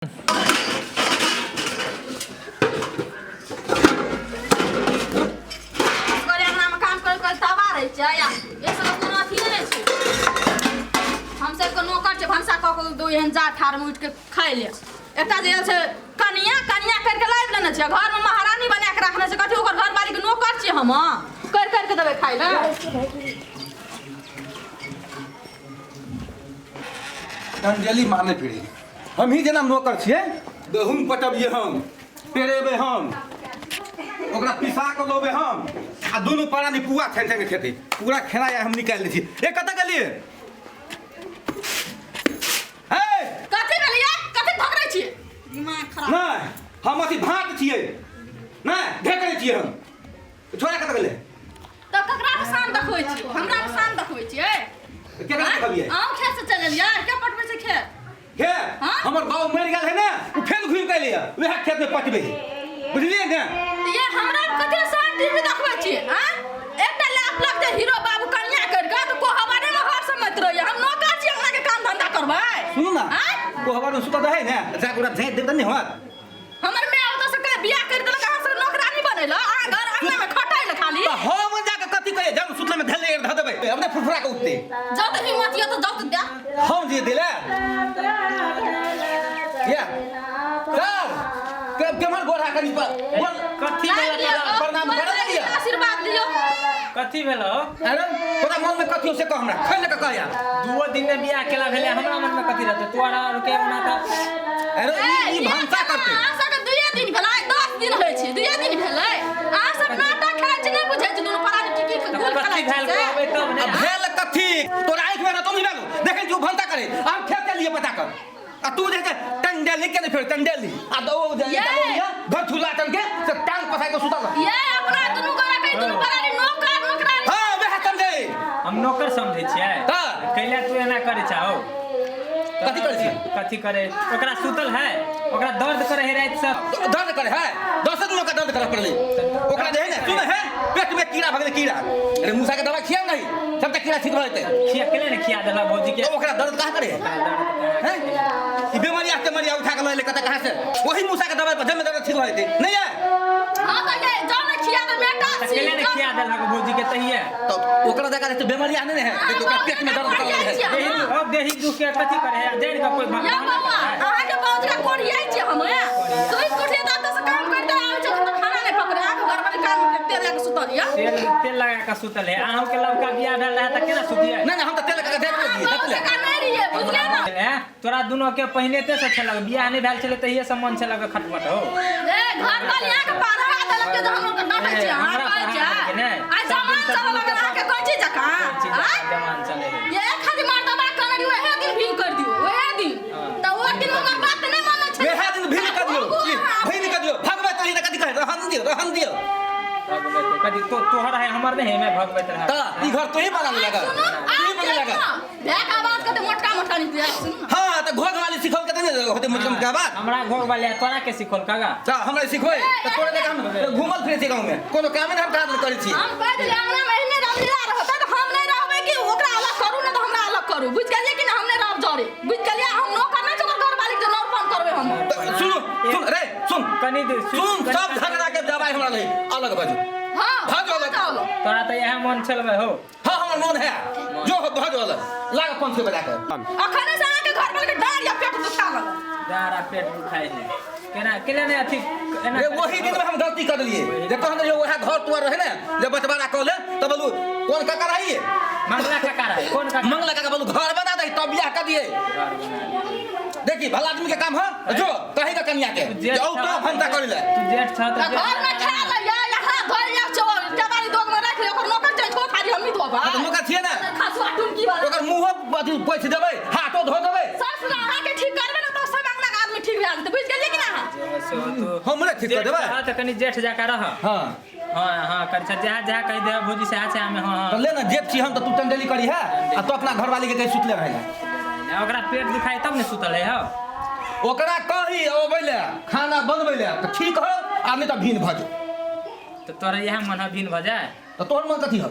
असगरे अंगनामे काम कर कर तबाह रहै छै आ एक सबके कोनो अथिए नहि छै। हम सबके नौकर छै, भनसा कऽ कऽ दो एहन जा ठाढ़मे उठि कऽ खाइ ले। एकटा जे छै कनिया कनिया करि कऽ लाबि लेने छै, घरमे महारानी बना कऽ राखने छै। कथी ओकर घरवालीके नौकर छियै हम? करि करि कऽ देबै खाइ लए। अंजलि मारने फिरे हम ही जेना नौकर छियै, गहूम पटबियै हम, पेरेबै हम, ओकरा पिसा कऽ लऽबै हम आ दुनू प्राणी पुआ छानि छानि कऽ खेतै। पूरा खेनाइ आइ हम निकालि दै छी। ए, कतऽ गेलियै? हे, कथी भेलैया? कथी धकरै छियै? दिमाग खराब। नहि, हम अथी भात छियै नहि ढेकरै छियै हम। छोड़ा कतऽ गेलै? तऽ ककरा के शान देखबै छियै? हमरा के शान देखबै छियै? केकरा देखबियै? अहूँ खेत से चलि एलियै? के पटबै छै खेत? हे? हाँ? हमर बाबू मरि गेल है ने, ओ फेर घुमि कऽ एलैया, वएह खेत में पटबै है, बुझलियै ने? तऽ ये हमरा कते शान टीवी देखबै छियै? आँ, एकटा लाप लग जे हीरो बाबू कनिया करि कऽ तऽ कोहबरे मे हर समय रहैया। हम नौकर छी, अंगना के काम धंधा करबै? सुनू ने। आँय? कोहबर में सुतल रहै ने, जाके ओकरा झाँपि देब तऽ नहि होत? हमर माय ओतऽ से कहे बियाह करि देलक, अहाँ सब नौकरानी बनेला, अहाँ घर अंगना में खटाइ ले खाली। तऽ हम जाके कथी कहियै? जब सुतले में धैले धऽ देबै, अपने फुरफुरा के उठतै। जाउ तऽ हिम्मत यऽ तऽ जाउ तऽ दे। हम जे देले या सर के केमहर गोरा कनी पर बोल। कथी लाइव भेल? लिअ, प्रणाम गोर करऽ लागि लिअ। आशीर्वाद लियौ। कथी भेल हो? अरे, तोरा मन में कथी हो से कह हमरा, खोलि के कह यार। दुओ दिन में बियाह केला भेलै, हमरा मन में कथी रहतै? तोरा आर के ओना तऽ अरे, ए, ई ये भनसा केना? करतै। अहाँ सबके दुइये दिन भेलै, आइ 10 दिन होइ छै, दुइये दिन भेलै। अहाँ सब नाटक खेलाइ छी, नहि बुझै छी दुनू परानी की की तऽ गुल कथी खेलाइ छी भेल से? कहबै तब ने। आ भेल कथी? तोरा आँखि में रतौनी भेल? देखै छी ओ भनसा करे, हम खेत के लिए पता कर आ तू जे छै टंडेली के नहि, फेर टंडेली आ तो ओ जे ये! घर छुला चल के से टांग पसार के सुतल। ये अपना दुनू गोरा के दुनू परानी नौकर नौकरानी। हां, वएह समझे। हम नौकर समझै छियै? हाँ। कैला तू एना करै छा हो? कथी करै छियै? कथी करे? ओकरा सुतल है, ओकरा दर्द करे है राति से। दर्द करे है, 10 दिन ओकरा दर्द करे पड़लै। ओकरा जे है ने, सुन है, पेट में कीड़ा भऽ गेलै, कीड़ा। अरे, मूसा के दवा खियाउ नहीं, सबटा कीड़ा ठीक भऽ जेतै। खिया केले ने खिया देला भौजी के? तो ओकरा दर्द कहाँ करे हैं? ई बेमारिया तेमारिया उठा के लऽ एलै कतऽ कहाँ से। वही मूसा के दवाई पर जमे दर्द ठीक भऽ जेतै, नहीं है? हाँ तऽ ये जाउ ने खिया दे बेटा तऽ छी। केले ने खिया देलक भौजी के तहिए? तो ओकरा जगह जे बेमारिया नहीं है, देखियौ ओकरा पेट में दर्द कर है। देही अब देही दुख के कथी करे है? जानि कऽ कोई या बहाना बौआ, करे है? अहाँके बाबूजी के कोढ़ियाइ छी हम। सुति के उठिए तऽ एतऽ से काम करिते आबै छै तऽ खाना नहि पकड़े, अहाँके घरवाली काम तेल लए कऽ सुतल यऽ। तेल तेल लगा कऽ सुतल है। अहूँ के लवका बियाह भेल रहै तऽ केना सुतियै? नहीं नहीं, हम तो तेल लगा के देख अहाँ लेलियै, बाबू देख ले। जकाँ नहि रहियै, बुझलियै ने? ए, तोरा दुनू के पहिने ते से छलक, बियाह नहि भेल छलै तहिए से मन छलक खटपट हो। ए, घरवाली अहाँके पढ़ा देलक जे हम ओकरा डाँटै छी, ए, अहाँ हमरा कहै पढ़ा छियै। देलकै ने। आइ सब जमान दिन से चलऽ दुनू लगल के अहाँके कोन चीज जकाँ? कोन चीज आँय? जकाँ जमान चलै है। ये खाली मर्दबा कहने रहियै, ओहे दिन भीन कर दियौ, ओहे दिन। तऽ ओ दिन हमर बात नहि मानै छै। वएह दिन भीन कर दियौ, भोगू अहाँ। भीन कर दियौ, भगबै तरी तऽ कथी कहै, रहन दियौ, रहन दियौ। भगबैत कथी तो तोहर है, हमर नहीं है, मैं भगबैत रहा। तऽ ई घर तोही बना लगा, सुनू, तोही आब बना लगा। भाय के आवाज कते मोटका मोटका निकलै, सुनू ने। हाँ, तऽ घोघ वाली सिखल के तऽ होते मतलब के बात। हमरा घोघ वाले तोरा के सिखल कागा? तऽ हमरा सिखबै तऽ तोरे देखा हम घूमल फिरै छी गाँव में, कोनो कामे नहि हम काज करै छी। हम कहि देलियै, अंगना मे एहने रामलीला रहतै तऽ हम नहि रहबै कि ओकरा अलग करू, नहि तऽ हमरा अलग करू। बुझि गेलियै कि नहि? हम नहि रहब जरे, बुझि गेलियै? हम नौकर नहि छी ओकर घरवाली जे नौकर करबै हम। तऽ सुनू, सुन रे, सुन। कनी देर सुन, सब झगड़ा के दवाई हमरा नहीं, अलग बाजू। हाँ, भाजो अलग। जाओ लो। तोरा तऽ इएह मन छलबै हो। हाँ, हमर मन है जो हो, भाजो अलग लाग 500 बजा के। अखने से अहाँके घरवाली के डाँड़ या पेट दुखा लगल। डाँड़ आ पेट दुखाइ है, केना केना नहि अथी एना रे, वही दिन में हम गलती कर लिए जे कहने रहियो, वएह घर तुअर रहे ने जे बंटवारा कऽ ले, तऽ बोलू कोन काका रहिए? मंगला काका रहे। कोन काका? मंगला काका। बोलू घर बना दे तब बियाह कर दिए। घर बना दे। देखी, भला आदमी के काम है जो कही का कनिया के तू जेठ जाओ तो छह भंता कर ले। तू जेठ छह तऽ तऽ घर में खा ले या हाथ धोइ या चोर केबारी दोग में राखि ले, ओकर नौकर छै, धो थारी हमही धोबै। तऽ मौका छियै ने। खसुआ टुनकी वाला। ओकर मुँहो अथी पोछि देबै, हाथो धो देबै। ससुर अहाँके ठीक करबै ने तऽ सब अंगना के आदमी ठीक भए जेतै, बुझि गेलियै कि ना अहाँ? तू हमरे ठीक कर जेठ देबै। छह तऽ कनि जेठ जकाँ रह। हाँ। हाँ हाँ, कर छ, जहाँ जहाँ कहि दे भौजी से छै हमे हाँ हाँ। तऽ ले ने, जेठ छी हम तऽ तू टंडेली करी है आ तू अपना घरवाली के कही सुतले रहै ले। ओकरा पेट दुखाइ तब ने सुतल है हो। ओकरा कही अबै ले, खाना बनबै ले तऽ ठीक हो आ नहि तऽ भीन भऽ जो। तऽ तोरा इएह मन है भीन भऽ जाय? तऽ तोहर मन कथी हो?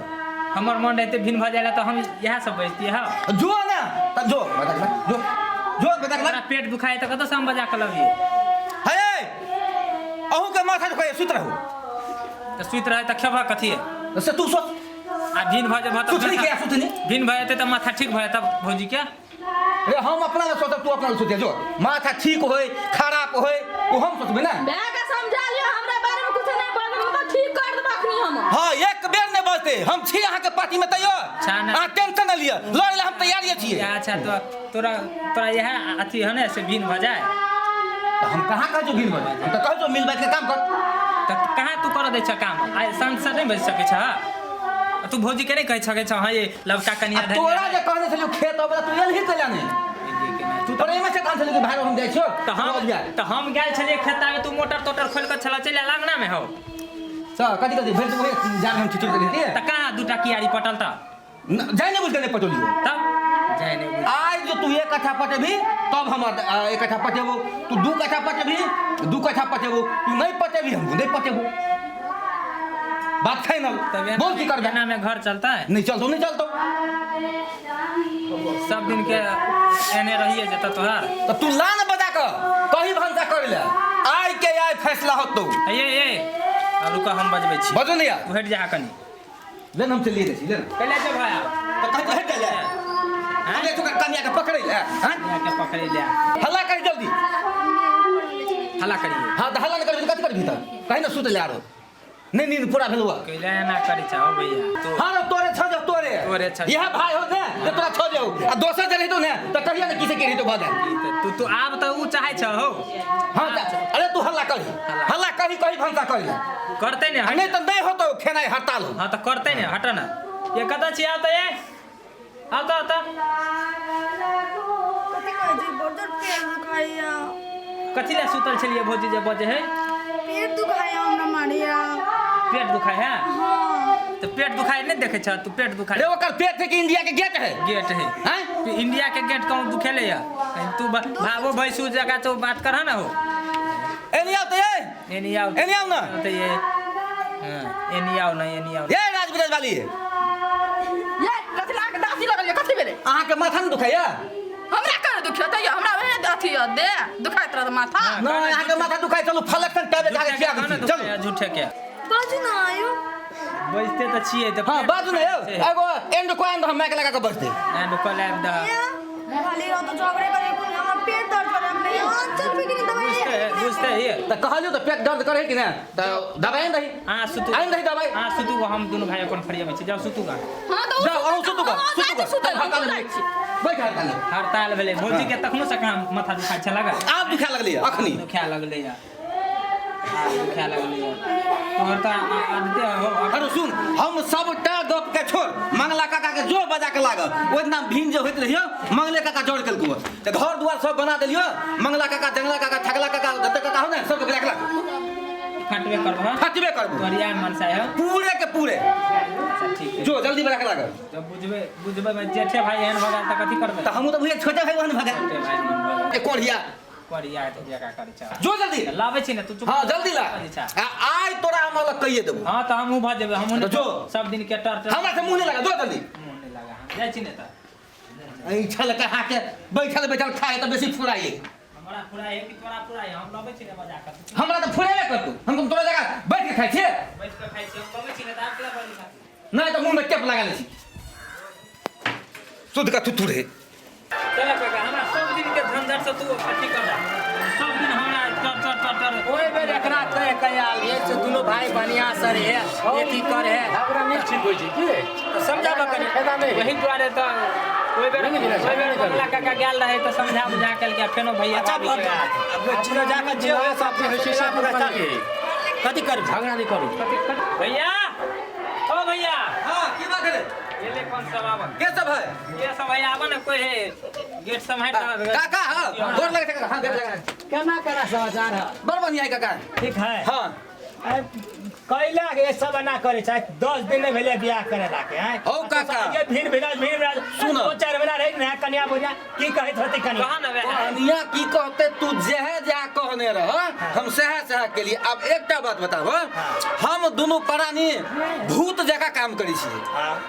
हमर मन रहते भीन भऽ जाय तऽ हम इएह सब बजतियै हो। जो ने तऽ जो, बता दे, जो। जो बजा के तोरा पेट दुखाए तऽ कतऽ से हम बजा के लबियै? हे अहूँ के माथा दुखाए, सुति रहू। तऽ सुति रहै तऽ खेबह कथी? से तू सोच। आ भिन भऽ जेबह तऽ सुतनी के सुतनी भिन भऽ जेतै तऽ माथा ठीक भऽ जेतै भौजी के। रे हम अपना ले सोचब, तू अपना ले सोचे। जो माथा ठीक होय खराब होय वो हम सोचबे ना। भाय के समझा लियो, हमरा बारे में कुछ नहीं बोलबे तो ठीक कर देबा अखनी हम। हाँ एक बेर नहीं बजते, हम छी अहाँ के पार्टी में तैयार, अहाँ टेंशन न लिअ, लड़े ला हम तैयार छियै। अच्छा तो तोरा तोरा इएह अथी है ने से भिन भऽ जाए। तो हम कहाँ कहै छौ भिन भऽ जाए, हम तऽ कहै छौ मिल बैठ के काम कर। तऽ कहाँ तू करऽ दै छह काम? आइ साँझ से नहि बजि सकै छह? तू भौजी के नहि कहि सकै छह हँ ये लवका कनिया धरि तोरा जे कहने छलियौ खेत अबै तू एलही कइला नहि? तू तोरा एहिमे से कहने छलियौ कि भाई हम जाइ छियौ। तऽ हम गेल छलियै खेतामे, तू मोटर तोटर खोलि कऽ छलह चलि आयल अंगनामे हौ। सर कथी कथी भरि दिन ओहे जाल हम छिचुर के रहितियै। तऽ कहाँ दूटा कियारी पटल तऽ? जाय नहि बुझि कऽ नहि पटौलियौ। तब जाय नहि बुझि। आइ जो तू एक कट्ठा पटेबही तब हम एक कट्ठा पटेबौ, तू दू कट्ठा पटेबही दू कट्ठा पटेबौ, तू नहि पटेबही हम नहि पटेबौ। बात फाइनल। बोल की करबे? एना में घर चलता है? नहीं चलतो, नहीं चलतो। सब दिन के एने रहिए जेता तोहार। तो तू ला न बजा के कहीं भनसा कर ले, आइ के आइ फैसला होतो। ए ए रुका हम बजबै छी। बजो नहीं यार। तू हट जा कनी। ले न हम चलिए जाइ छी, ले न। कैला जे भाई आब? तो कहीं हट जा ले। हैं? ले तो कनिया के पकड़ै ले, हैं? कनिया के पकड़ै ले। हल्ला कर जल्दी। हल्ला करिए। हां त हल्ला न करबी त कथि करबी त? कहीं न सुत ले आरो। नहीं नींद पूरा भेलुआ। कैला एना करै छौ भैया तू? हां रे तोरे छ जाओ, तोरे। तोरे छ। यह भाई हो ने जे तोरा छ जाओ आ दोसर जे रहितो ने त कहिया ने किसे के रहितो भऽ जाए। तू तू आब त उ चाहै छ हो। हां अरे तू हल्ला करी, हल्ला करी कही भनसा करी ले। करतै ने। नहीं त नहीं होतो खेनाइ हड़ताल हो। हां त करतै ने, हट न। ये कतऽ छी? आब त ये आब त त कथि कहै छी? बड़ जोर पेट दुखाइया। कथी ले सुतल छलियै भौजी जे बजे है? पेट दुखाइया हमरा मारिया। पेट दुखाय है? हां। तो पेट दुखाय नहीं देखे छ तू? पेट दुखाय रे ओकर पेट है कि इंडिया के गेट है? गेट है। हैं? तू इंडिया के गेट कहूं दुखेले या? तू भागो भैंसू जगह तो बात कर ना हो। एनी आओ तो ये। एनी आओ। एनी आओ ना। तो ये। हां एनी आओ ना, एनी आओ। ये राजबिराज वाली। ये कथि लाग दासी लगल ये कथि भेलै? अहाँ के माथा न दुखाइया? हमरा कर दुखियो त हमरा ओहे अथी दे दुखाइत रहत माथा। ना अहाँ के माथा दुखाइ चलू फलक टैबलेट खा के खिया दै छी। चलू झूठे के बाजू ना आयो। बजते त छियै त। हां बाजू ना यौ, एगो एंड को एंड हम माइक लगा के बजते। एंड को लाइव द। खाली रहो तो झगड़े करे कोन, हमरा पेट दर्द करे, हमरा चल फिर नहीं दवाई। बुझते ही त कहलियो त पेट दर्द करे कि ना त दवाई नहीं। हां सुतू। आइन दही दवाई। हां सुतू, हम दोनों भाई अपन फरियाबै छी। जाओ सुतू गा। हां त जाओ अहूँ सुतू गा, सुतू गा। बैठ हड़ताल। हड़ताल भेलै भौजी के तखनो से कहाँ माथा दुखाइ छला गा? आब दुखाय लगलै अखनी। दुखाय लगलै या, दुखाय लगलै या। तोहर त आदते हो। अरे सुन, हम सबटा गप के छोड़ मंगला काका के जोर बजा के लागल। ओहि दिना भीन जे होइत रहियो मंगले काका जोर केलको त घर दुआर सब बना देलियो। मंगला काका, जंगला काका, ठगला काका, जते काका हो ने सबके बजा के लागल। फटबे करबो। फटबे करबो। तोहर इएह मनसा है? पूरे के पूरे। अच्छा ठीक है। जो जल्दी बजा के लागल। जब बुझबे बुझबे में जेठे भाई एहन भऽ गेल त कथि करबै? त हमहूँ त बुझे छोटे भाई ओहन भऽ गेल। छोटे भाई ओहन भऽ गेल। ए कोढ़िया। कोढ़िया त जका करै छ। जो जल्दी। लाबै छी ने तू चुप। हां जल्दी ला। आ आइ तोरा हम अलग कहिए देबो। हां त हमहूँ भऽ जेबै, हमहूँ जो सब दिन के टर टर। हमरा से मुंह नै लगा, जो जल्दी। मुंह नै लगा, हम जाइ छी ने त। ऐ छल कहा के बैठल बैठल खाए त बेसी फुराइए। हमरा फुराइ है कि तोरा फुराइ? हम लबै छी ने बजा के। हमरा त फुराइबे करतौ। हम तोरा जगह बैठ के खाइ छियै। बैठ के खाइ छियै, हम लबै छी ने त आब केला बजै छा? नै त मुंह में टेप लगा लै छी। शुद्ध का थुथुर है। चल काका, हमरा सब दिन के झंझट से तू अथी कर दे। सब दिन हमरा टर टर टर टर। ओए बेर एकरा कह के आयल ये से दुनू भाई बढ़िया से रहे, अथी करे। झगड़ा नहीं ठीक होइ छै की? त समझाबऽ कनी। फायदा नहीं। वही दुआरे त ओइ बेर मंगला काका गेल रहे त समझा बुझा केलकै, फेनो भैया। अच्छा अब चिनो जाके जे होय सब होइ छै सब पूरा कथि करब? झगड़ा नहीं करू। भैया, ओ भैया। हां की बात है? ये ले कौन सब आवन? के सब है? ये सब है आवन कोई है गेट सब है काका। हां गोर लगे काका। हां गोर लगे। केना केना समाचार है? बड़ बढ़िया है काका। ठीक है। हां कैला के सब ना करे छै 10 दिन नहीं भेले बियाह करे लाके हैं हौ काका। ये भीड़ भिराज भीड़ भिराज सुन। दो चार महीना रही ना कन्या बुझा की कहैत होती कन्या कहा ना वएह कनिया की कहते तू जहे जा कहने रह हम सह सह के लिए। अब एकटा बात बताब, हम दुनू प्राणी भूत जकाँ काम करै छी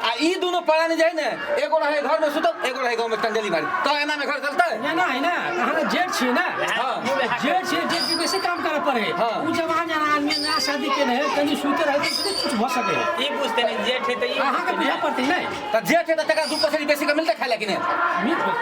आ ई दुनू प्राणी जे है ने एगो रहे घर में सुतल एगो रहे गाँव में टंडेली मारी, तो एना में घर चलते? ना है ना, अहाँ जेठ छी ना, हाँ। जेठ छी, जेठ के बेसी काम करे पड़े। हाँ। उ जवान जना आदमी ना शादी के रहे कनी सुते रहे तो कुछ भ सके। ई बुझते नहीं जेठ है त ई अहाँ के बुझा पड़ते नहीं त जेठ है त तकरा दू पसेरी बेसी के मिलते खाए ला कि नहीं?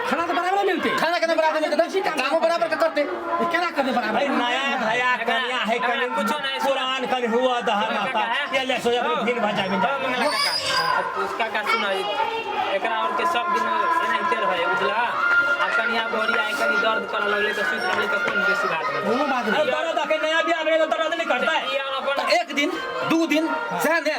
खाना तो बराबर मिलते, खाना केना बराबर मिलते? बेसी काम कामो बराबर के करते। केना करते बराबर? भाई नया भया कन्या है कनी कुछो नहीं, पुरान कनी हुआ दहन काका है। ये ले सोजा भीड़ भजा में जा। मंगला काका उसका का सुना एकरा और के सब दिन एनाहिते रहे बुझला। आ कन्या बोरी आइ कनी दर्द करऽ लगले त सुति रहले त कोन बेसी बात भेलै? कोनो बात नहीं। दर्द आके नया बियाह भेलै त दर्द नहीं करता है। ई और अपन त एक दिन दू दिन सह ने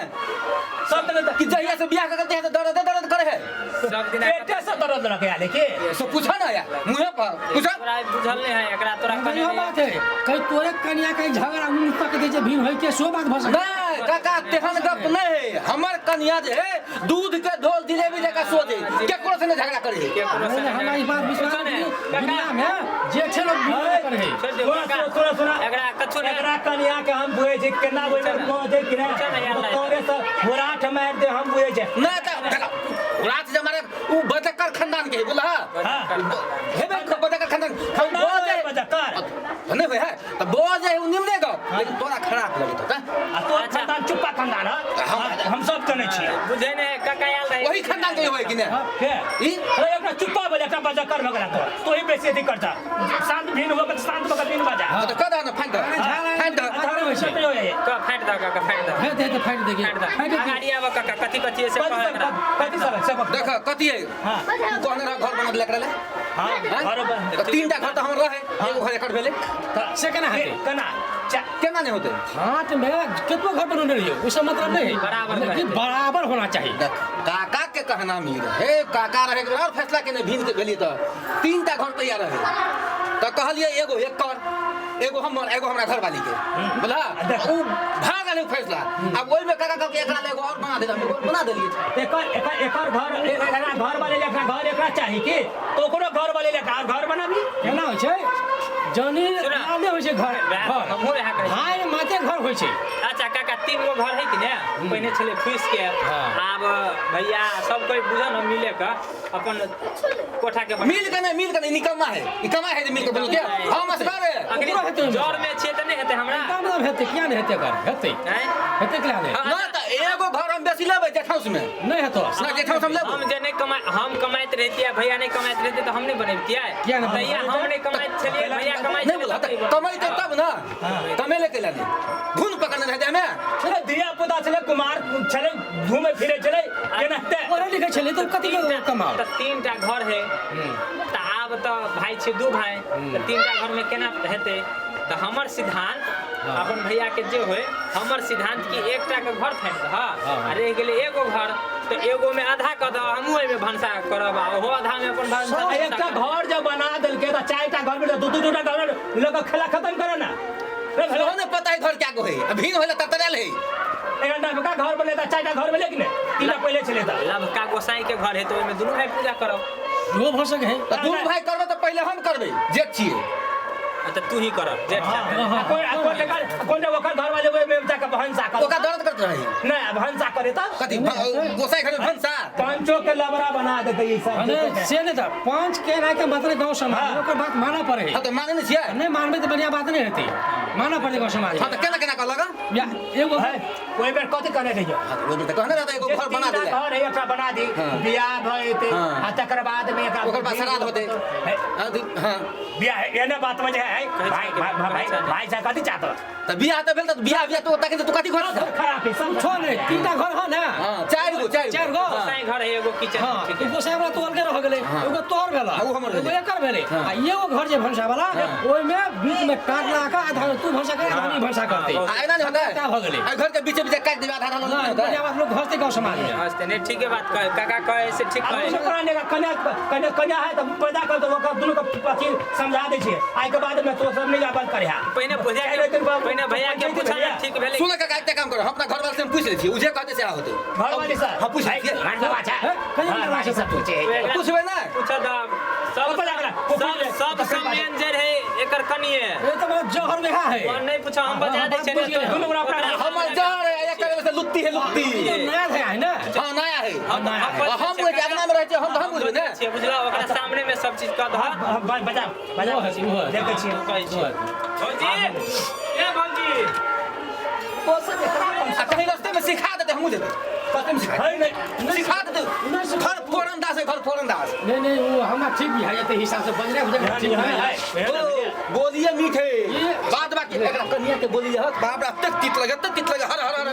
सब दिन कि जहिया से बियाह करते हैं तो दर्द दर्द करे है सब दिन पेटे से दर्द रखे आले के सो पूछा ना यार मुँहे पर पूछा। तोरा बुझल नहीं है एकरा तोरा इहो बात है कहीं तोरे कन्या कहीं झगड़ा मुँह तक दे जे भीड़ होय के सो बात भ सके। नहीं काका तेहन गप नहीं, हमर कन्या जे है दूध के ढोल जिलेबी जका सोजे केकरो से नहीं झगड़ा करे है। केकरो से नहीं, हमरा ई बात विश्वास नहीं। दुनिया में जे छै लोग भीड़ करे है। सुना सुना सुना एकरा कछु नहीं एकरा कन्या के हम बुझे छी केना बुझे को दे कि ना तोरे से घोराठ मार दे हम बुझे छी ना त रात जे मारे उ बदकर खानदान के है बोला हेबे बदकर खानदान खानदान बदकर नहीं होय है त बजे उ निमने गप लेकिन तोरा खराब लगत त आ तोर खानदान चुप्पा खानदान है हम सब कने छी बुझे नहीं काका आयल रहे वही खानदान के होय कि ने के ई अरे एकरा चुप्पा बोले एकरा बदकर भगला तो तो ही बेसी अथी करता शांत भीन हो शांत भग भीन बजा हां त कदा न फाइन the fine the होइ छै। का फाट दा काका फाट दा हे दे दे फाटि दे फाट दा फाटि दे। अगाडि आब काका कथि कथि से कह एकरा कथि सब सब देख कथि है हां तू कहने रह घर बना देलक रहले। हां घर त तीनटा घर त हमर रहे एगो घर एकर भेले से केना हेतै? केना केना नहीं होते? हाथ में कितना घर बनौने रहियो उससे मतलब नहीं, बराबर लेकिन बराबर होना चाहिए। देख काका के कहना मीर हे काका रहे के और फैसला के नहीं भीन के भेली त तीनटा घर तैयार रहे त कहलिए एगो एकर एगो हमर एगो हमरा घर वाली के बोला उ भाग गेलै फैसला। अब ओइ में काका कहलकै एकरा ले एगो और बना दे, हम एगो बना देलिए। एकर एकर एकर घर एकरा घर वाले एकरा घर एकरा चाही कि तो ओकरो घर वाले लेकर घर बनाबी केना होइ छै? जनी आले होइ छै घर हमहूँ इएह कहै छी। भाय माते घर होइ छै। अच्छा काका तीन गो घर है कि ने? पहिने छलै फूस के, आब भैया सब कोई बुझल न मिले के अपन कोठा के मिल के नहीं मिल के नहीं निकम्मा है निकम्मा है जे मिल के बोलो के हम असगर है अखनी जर में छियै त नहीं हेतै हमरा मतलब हेतै किया नहीं हेतै घर हेतै हेतै किया नहीं? ना त एगो घर हम बेसी लेबै जेठाउस में नहीं हेतौ ना जेठाउस हम लेबै। हम जे नहीं कमाइ हम कमाइत रहितियै भैया नहीं कमाइत रहितै त हम नहीं बनैतियै। किया नहीं? तैया हम नहीं कमाइत छलियै भैया कमाइत नहीं बोला त कमाइते तब ना कमेले कैला नहीं धुन पकड़ने रहते हमें। अरे धिया पुता छलै कुमार छलै घूमे फिरे छलै केनाते पढ़े लिखे छलै त कथी के कमाओ? त तीनटा घर है त आब त भाई छै दू भाई त तीनटा घर में केना हेतै? त हमर सिद्धांत अपन भैया के जे होय हमर सिद्धांत कि एकटा के घर फाटि दह आ रहि गेलै एगो घर त एगो में आधा कऽ दह हमहूँ एहिमे भनसा करब आ ओहो आधा में अपन भनसा एकटा घर जब बना देलकै त चारिटा घर में दू दू दूटा घर लऽ खेला खत्म करे ना। सेहो नहीं पता है घर क्या को है भीन होइला तरतरायल है। एकटा का घर बने त चारिटा घर भेलै कि नहि? तीनटा पहिले छलै त लभका गोसाई के घर है त ओहिमे दुनू भाई पूजा करब इहो भऽ सकै है। त दुनू भाई करबै त पहिले हम करबै जेठ छियै। त तू ही करब जेठ कोन ओकर घर वाले ओहिमे जाके भनसा कर ओकरा दर्द करत रही नहि भनसा करे त कथी गोसाई घर में भनसा पांचो के लबरा बना देतै ई सब। अरे से नहीं त पांच के ना के मतलब गांव समाज ओकर बात मानऽ पड़े। हां त माने नहीं छियै। नहीं मानबै त बढ़िया बात नहीं हेतै, मानऽ पड़तै गांव समाज। हां त केना केना कहलक या एगो है ओइ बेर कथी कहने रहियो? हां त ओइ बेर त कहने रहतै एगो घर बना देले घर है एकटा बना दी बियाह भइते आ तकर बाद में एकरा ओकर बाद श्राद्ध होतै। हां बियाह एने बात में जे है भाई भाई भाई भाई साहब कथी चाहत त बियाह त भेल त बियाह बियाह तो ओता के तू कथी घर खराब है सब छो नहीं तीनटा घर ह ना। हां चारि गो चारि गो गोसाई घर है एगो किचन। हां ठीक है गोसाई वाला तो अलगे रह गेलै एगो तोहर भेल उ हमर एगो एकर भेलै आ एगो घर जे भनसा वाला ओइ में बीच में काट लगा के आधा में तू भनसा करे हम भनसा करते आ एना नहीं होतै का भ गेलै आ घर के बीचे बीचे काट देबै आधा आधा नहीं होतै बढ़िया बात लोग हंसते गांव समाज में हंसते नहीं ठीक है बात कहे काका कहे से ठीक आ कहे दोसर कोना लेगा कन्या कन्या कन्या है तऽ पैदा कर तऽ ओकर दुनू के अथी समझा दै छियै आइ के बाद में तो सब नहीं जा बात करे है पहिने भैया के पहिने भैया के पूछा ना ठीक भेलै सुन काका एकटा काम करो हम अपना घर वाला से हम पूछ लै छियै उ जे कहतै से होतै घरवाली से हां पूछ लै छियै घरवाला छै कहियो घरवाली से पूछे है पूछबै ना पूछा दब सब ऊपर लगला, सब सब सब जे रहे एकर कनिए ये तो बहुत जहर में है और नहीं पूछा हम बता दै छियै बुझि गेलियै। दुनू गोरा अपना हमर जहर है एकर से लुत्ती है लुत्ती ये तो नया है ना हां नया है हम हम बुझै छियै अंगना में रहै छियै हम तऽ हम बुझबै ने छियै बुझला ओकरा सामने में सब चीज कह दह बजा बजा वो है, वो है। देखै छियै कहै छियै भौजी ए भौजी आ कहीं रास्ते में सिखा देतै हमहूँ जेबै रास्ते में सिखा है नहीं सिखा देतै घर फोरन दास है घर फोरन दास नहीं नहीं वो हमारा ठीक भी है ये तो हिसाब से बज रहा है ठीक है ओ बोलिए मीठे बात बाकी एकरा कनिया के बोलिए हत बाप रे तक तीत लगे तक तीत लगे हर हर हर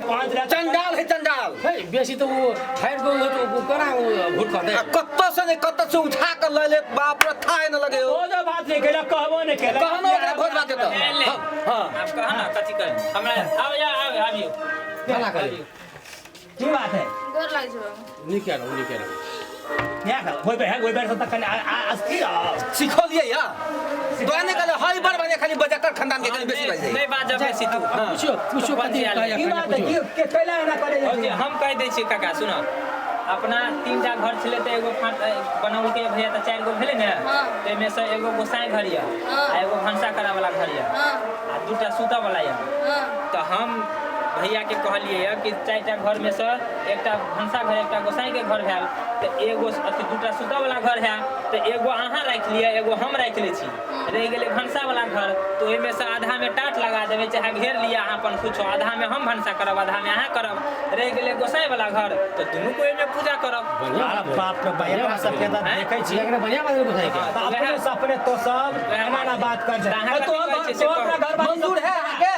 पाँच रात चंडाल है चंडाल है बेसी तो वो फायर को वो तो वो करा वो भूत करते आ कत्तो से नहीं कत्तो से उठा कर ले ले बाप रे थाए न लगे हो ओ जो बात नहीं केला कहबो नहीं केला कहनो ओकरा भोज बात देता ले हां आप कह ना कथी कहे हमरा आउ या आउ आबियो मना करे की बात है गोर लागि छै बाबू नहीं कह रहा हूँ नहीं कह रहा हूँ क्या कर होई बे होई बे से तक अस्थिर रहो सिखलिए या तो ने कहले हई बड़ बढ़िया खाली बजकर खानदान के खाली बेसी बाज नहीं बाजब बेसी तू पूछो पूछो कथी कहे की बात है की के कैला एना करे भौजी हम कह दै छियै काका सुन अपना तीनटा घर छलै तऽ एगो फाट बनौलकै भैया तऽ चारि गो भेलै ने हाँ। ताहिमे से एगो गोसाई घर यऽ हाँ। आ एगो भनसा करऽ वाला घर यऽ हां आ दूटा सुतऽ वाला यऽ हां तऽ हम भैया के कहलियै यऽ कि चारिटा घर में से एकटा भनसा घर एकटा गोसाई के घर भेल तऽ एगो अथी दूटा सुतऽ वाला घर है तऽ एगो अहाँ राखि लिअ एगो हम राखि लै छी रहि गेलै भनसा वाला घर तऽ ओहिमे से आधा में टाट लगा देबै चाहे घेर लिअ अहाँ अपन कुछो आधा में हम भनसा करब आधा में अहाँ करब रहि गेलै गोसाई वाला घर तऽ दुनू कोइ ओहिमे पूजा करब बढ़िया बात है। बाप रे बाप एकरा सबके तऽ देखै छी एकरा बढ़िया बात है बुझाइ के तऽ अपने से अपने तो सब एना ना बात कर तऽ अहाँ छै तो कथी कहै छियै से तो अपना घर वाली मंजूर है अहाँ के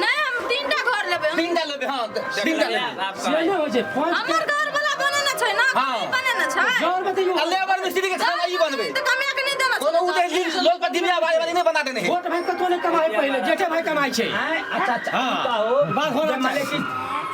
नहीं हम तीनटा घर लेबै तीनटा लेबै हां तीनटा लेबै आब से नहीं होइ छै पाँच हमर घर वाला बने न छै ना हाँ। बने न छै जहर बतैयो आ लेबर मिस्त्री के खाना ई बनबै तऽ कमिया के नहीं देना कोनो उ जे लोल पर दिव्या भाई वाली नहीं बना देने है छोट भाई कतो नहीं कमाए पहिले जेठे भाई कमाइ छै आँय, अच्छा अच्छा हाँ। ई कहो बात होना जे माने कि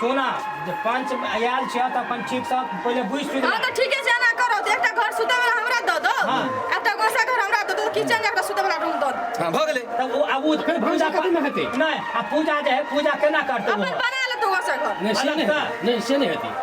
सोना जे पंच आयल छै तऽ अपन ठीक से पहिले बुझि सुनि हां तऽ ठीके छै एना करो तऽ एकटा घर सुतै वाला हमरा दऽ दो हाँ। एकटा गोसा घर हमरा दऽ दो किचन एकटा सुतै वाला रूम दऽ दो हां भ गेलै तब ओ आब ओ फेर भनसा कथी में हेतै? नहीं आ पूजा जे है पूजा केना करतै ओ अपन बना लेतौ गोसा घर नहीं से नहीं हेतै नहीं से नहीं हेतै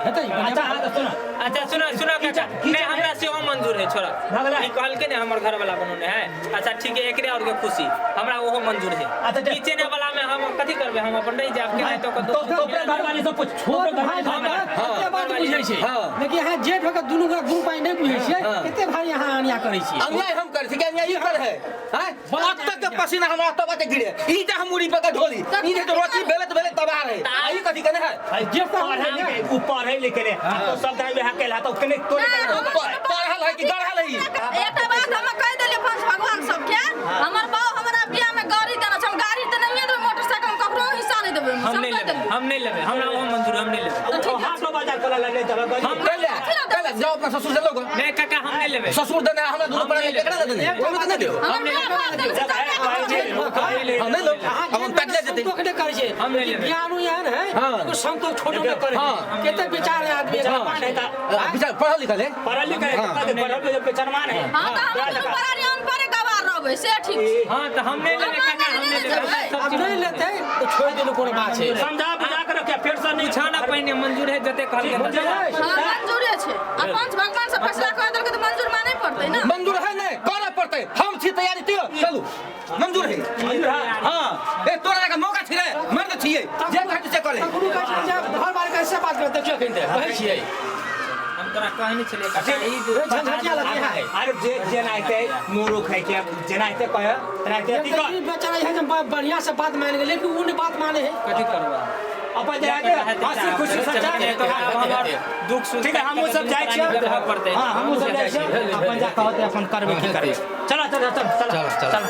हेतै अच्छा हाँ तऽ सुन अच्छा सुनो सुनो काका नहीं हमरा सेहो मंजूर है छोड़ा भऽ गेलै? ई कहलकै ने हमर घर वाला बनौने है अच्छा ठीक है एकरे और के खुशी हमरा ओहो मंजूर है अच्छा, ठीक। किचन वाला में हम कथी करबै हम अपन रहि जायब के तो तो तो अपना घर वाली से पूछ छोट भाई कते बात बुझै छै हाँ। लेकिन अहाँ जेठ होके दुनू गोरा दुनू पाई नहि बुझै छियै कते भाई अहाँ अन्याय करै छियै अन्याय हम करै छी कि अन्याय ई कर है हैं अब तक के पसीना हमरा तब बाटे गिरे ई जे हम मुड़ी पकड़ ढोली ई जे रोटी बेलत बेलत तबाह रहे आ ई कथी केने है जेठ तऽ हम पढ़ै ने। लिखै उ पढ़ै लिखै रे आ तो सब दाइ वएह केला तऽ कने तो नहीं, हमर पढ़ल है कि गढ़ल है ई? एकटा बात हम कहि देलियै पंच भगवान सबके हमर बाप हमरा बियाह में गाड़ी देना छै हम गाड़ी तऽ नहिए देबै मोटरसाइकिल हम ककरो हिस्सा नहि देबै हम नहीं लेबै हम नहीं लेबै हमरा ओहो मंजूर हम नहीं लेबै ओ हाटो बाजार करऽ लगलै तब हम कैले कैले जाओ अपना ससुर से लोग नहीं काका हम नहीं लेबै ससुर देने हमरा दुनू पड़ा केकरा दे देने हम तऽ नहि देब हमर माय बाप देने छै तब हम नहि लो हम पैक ले जेतै संतोष नहि करै छै हम नहि लेबै। ज्ञानो एहन है हाँ। एगो संतोष छोटो नहि करै हाँ। छै कते विचार है आदमी बेचरमान है तऽ विचार पढ़ल लिखल है पढ़ल लिखल है तऽ पढ़ल लिखल बेचरमान है हां तऽ हम दुनू परारी अनपढ़े गवार रहबै से ठीक छै हां तऽ हम नहीं लेबै काका हम नहीं लेबै हमरा सब आब चीज नहि लेतै तऽ छोड़ि देलू कोनो बात छै समझा बुझा के रखे फेर से नहीं पूछा ना पहिने मंजूर है जते कहलकै मंजूर तते। है। हां मंजूरे छै आ पंच भगवान से फैसला कऽ देलकै तऽ मंजूर मानै पड़तै ने मंजूर है नहीं करऽ पड़तै हम छी तैयारी तियो चलू मंजूर है मंजूर है हां ए तोरा लगा मौका छी रे मर्द छियै जे कहै से करे ककरो कहै छै जे घर बार कैसे बात कर देखियो कहीं कहै छियै हम तोरा कहने छलियै काका ई झंझटिया लगे है अरे जे जेनाहिते मूर्ख है के जेनाहिते कहे तेनाहिते अथी कर ई बेचारा यहाँ जे बढ़िया से बात मान गेलै लेकिन उ नहि बात माने है कथी करबा अपन जेनाहिते हंसी खुशी से जा दुख सुख ठीक है हमहूँ सब जाइ छियै हां हमहूँ सब जाइ छियै अपन जा कहते अपन करबै की करबै चल चल चल चल चल चल चल।